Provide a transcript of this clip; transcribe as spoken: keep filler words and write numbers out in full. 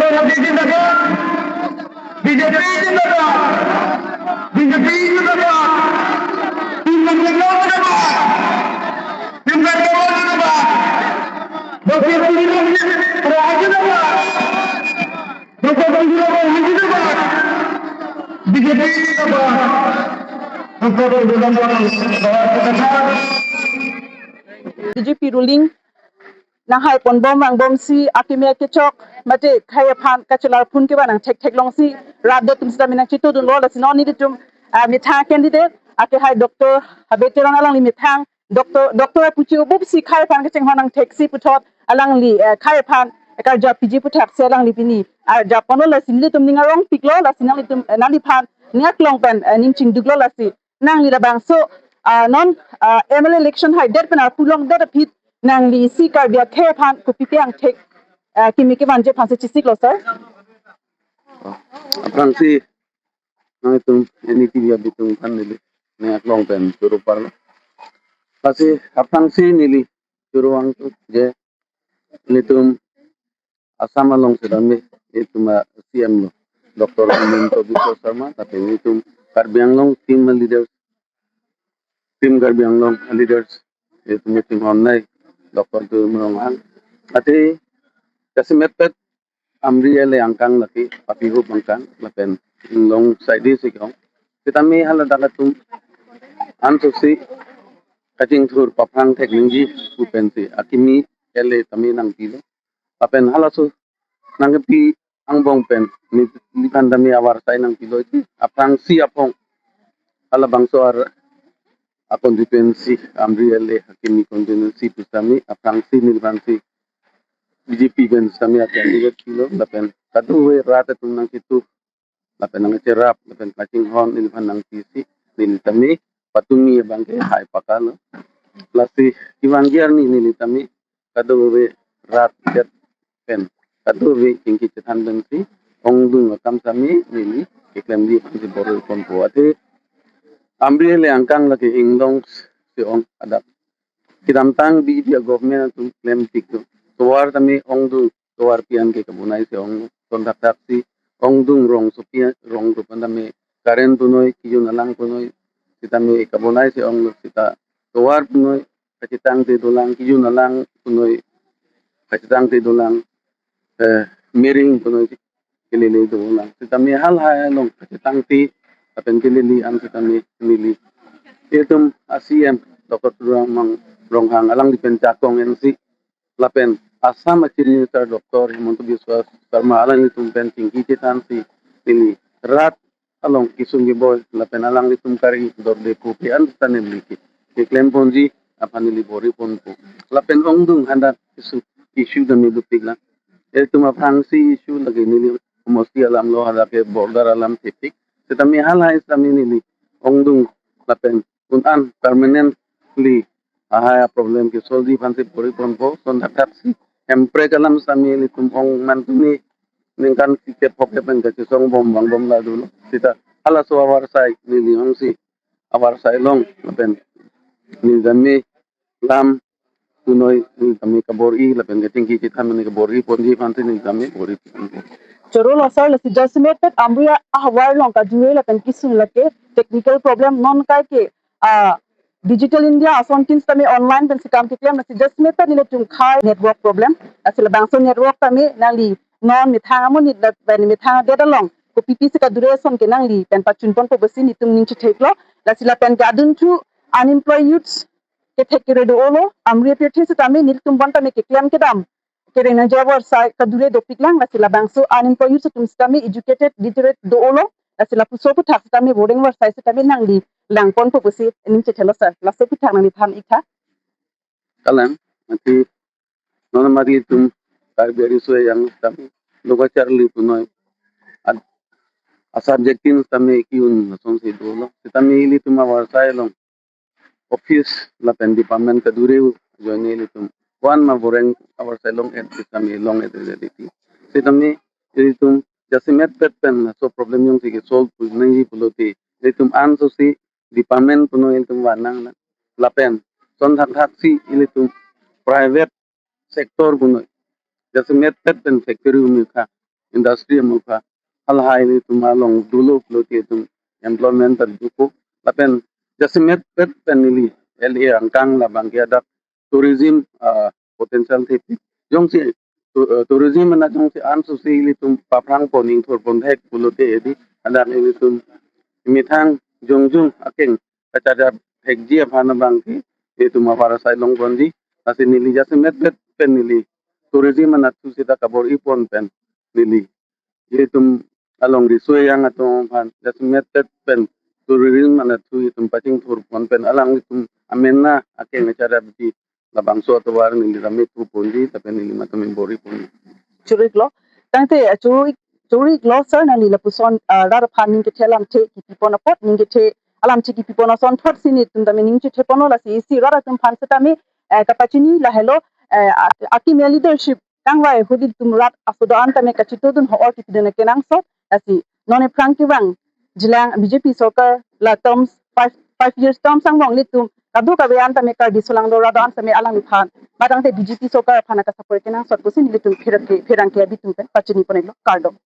B J P zindabad! B J P zindabad! B J P zindabad! Team Karbi Anglong zindabad! Team Karbi Anglong zindabad! Doctor Tuliram Ronghang zindabad! Doctor Tuliram Ronghang zindabad! B J P zindabad! Doctor Tuliram Ronghang zindabad! B J P ruling nanghai ponbom vangbomsi akimi akechok mate khei aphan kachelar phun kevan nangthekthek longsi rat atum sitame nangchitudunlo. Lasi non nelitum, ah, methang candidate akehai Doctor Habe Teron alangli methang Doctor, Doctor apuchi ubupsi khei aphan kachinghon nangtheksi puthot alangli, eh, khei aphan karjap piji puthaksi alangli pini arjap ponlo. Lasi nelitum ning arongpiklo, lasi nanglitum, eh, nangliphan ning aklong pen, eh, ning chingduklo. Lasi nangli labangso, ah, non, ah, M L A election haidet pen arpu longdet aphi nangli isi Karbi akhei aphan kopi ke angthek, ah, kimi kevanji aphansi chesiklo, sir. Aphrangsi nanglitum N D T V abitung aphan neli ning aklong pen choro parlo. Lasi aphrangsi neli choro vangthu je nelitum Assam along sitame nelitum a-C M lo, Doctor Himanta Biswa Sarma, lapen nelitum Karbi Anglong team leaders, team Karbi Anglong leaders, nelitum meeting honnai Doctor Tuliram Ronghang. Athe jasemet pet Amri L A angkang lake papihup angkang lapen inglong saidi si kong. Sitame haladak atum ansosi kachingthur paphrang thek nangji pu pensi akimi L A tame nangpilo. Lapen halaso nangpi angbong pen ne, nephan tame avarsai nangpilo, aphrangsi apong halabangso ar a-constituency, Amri L A akimi constituency pu sitame aphrangsi nephansi B J P pen sitame a-candidate pilo, lapen kadokave rat atum nangchitu lapen nangcherap lapen kachinghon nephan nangpisi, neli tame patumi abang ke hai pakalo. Lasi kevangji arni neli tame kadokave rat det pen, kadokave chingki chethan pensi ongdung akam sitame neli keklemji aphansi bor-i ponpo. Athe Amri L A angkang lake inglong si-ong adak kedamtang B J P a-government atum klemtik do. Tovar tame ongdung, tovar pi-an ke kabonai si ong, ton thakthak si ongdung rongsopi, rongso pen tame current punoi, kijun alang punoi, sitame kabonai si ong sita tovar punoi, kachetangte dolang, kijun alang punoi, kachetangte dolang, eh, mering punoi kelele dolang. Sitame halahai along kachetangte lapen kelele an sitame neli, itum a-C M Doctor Tuliram Ronghang alangli pen jakong ensi lapen Assam a-Chief Minister Doctor Himanta Biswa Sarma alanglitum pen chingki chethansi neli rat along kesung keboi lapen alanglitum kari dorde pu pi an sitame neli ke, keklem ponji aphan neli bor-i ponpo. Lapen ongdung hadak issue, issue tame dopiklang. Itum aphrangsi issue lake neli homosti alam lo, hadak ke border alam thepik. Sitame halahai sitame neli ongdung lapen un-an permanently ahai a-problem ke solve ji aphansi bor-i ponpo. Ton thakthak si Hemprek alam sitame nelitum ong man tumi ningkan kikep phokep pen kachesong bom vangbom la dolo. Sita halaso avarsai neli ongsi avarsai long lapen neli tame lam punoi neli tame kabor-i lapen kachingki chethan neli kabor-i ponji aphansi neli tame bor-i ponpo. Chorolo sir, lasi jasemet pet Amri ahavar along kadure lapen kesung lake technical problem, non kaike, ah, Digital India ason tin sitame online pensi kam keklem, lasi jasemet pet nelitum khei network problem. Lasi labangso network tame nangli non methang amonit lapen methang adet along kopi pisi kadure ason ke nangli pen pachun ponpo pusi nelitum ning chetheklo. Lasi lapen ke adunthu unemployed youths kethek kere do-olo, Amri apirthe sitame nelitum bon tame keklem kedam kereng nangji avarsai kadure dopiklang. Lasi labangso unemployed youth atum sitame educated, literate do-olo. Lasi lapuson aputhak sitame voreng varsai sitame nangli lang ponpo pusi ning chetheklo sir. Laso aputhak nangliphan ik tha. Kalang, mati non mati tum Karbi ari soi yang sitame lokacharli punoi ad-, a-subject tin sitame ki-un asonsi dolo. Sitame ilitum avarsai along office lapen department kadure ajoine ilitum ko-an ma voreng avarsai long-et sitame long-et eti. Sitame ilitum jasemet pet pen laso problem jongsi ke-solve pu nangji pulote ilitum ansosi department punoi ilitum vannang na. Lapen ton thakthak si ilitum private sector punoi, jasemet pet pen factory umikha industry amu aphan, halahai nelitum along dolo pulote itum employment ta dopo. Lapen jasemet pet pen neli L A angkang labang ke adak tourism, ah, potential thepi. Jongsi tu-, eh, tourism anat jongsi ansose ilitum paphrang pon ingthur pon thek pulote edi, adak ilitum methang jongjung akeng kacharjap thekji aphan abang ke itum apar asai long ponji. Lasi neli jasemet pet pen neli tourism anat thu seta kabor-i pon pen neli itum along riso-ejang atum aphan jasemet pet pen tourism anat thu itum pachingthur pon pen alanglitum amena akeng kacharjapji labangso atovar neli rame thu ponji lapen neli mathame bor-i ponji. Choro-iklo. Tangte, ah, choro-ik, choro-iklo sir, nangli lapuson, ah, rat aphan ning kethe alamthe kipi pon apot, ning kethe alamthe kipi pon asonthot si nelitum tame ning chethe ponlo. Lasi isi rat atum aphan setame, eh, kapachini lahelo, eh, a-, akimi aleadership kangvai ahut ilitum rat aso do-an tame kachitodun ho-or kipidun kenangsot. Lasi non aphrang kevang jilang B J P sorkar la terms five, five years terms angbong ilitum kadokave an tame Karbi solangdo rat do-an tame alangliphan, matangte B J P sorkar aphan akasapor kenangsot pusi nelitum pherangke, pherangke abitum pen pachini pon-iklo, kardom.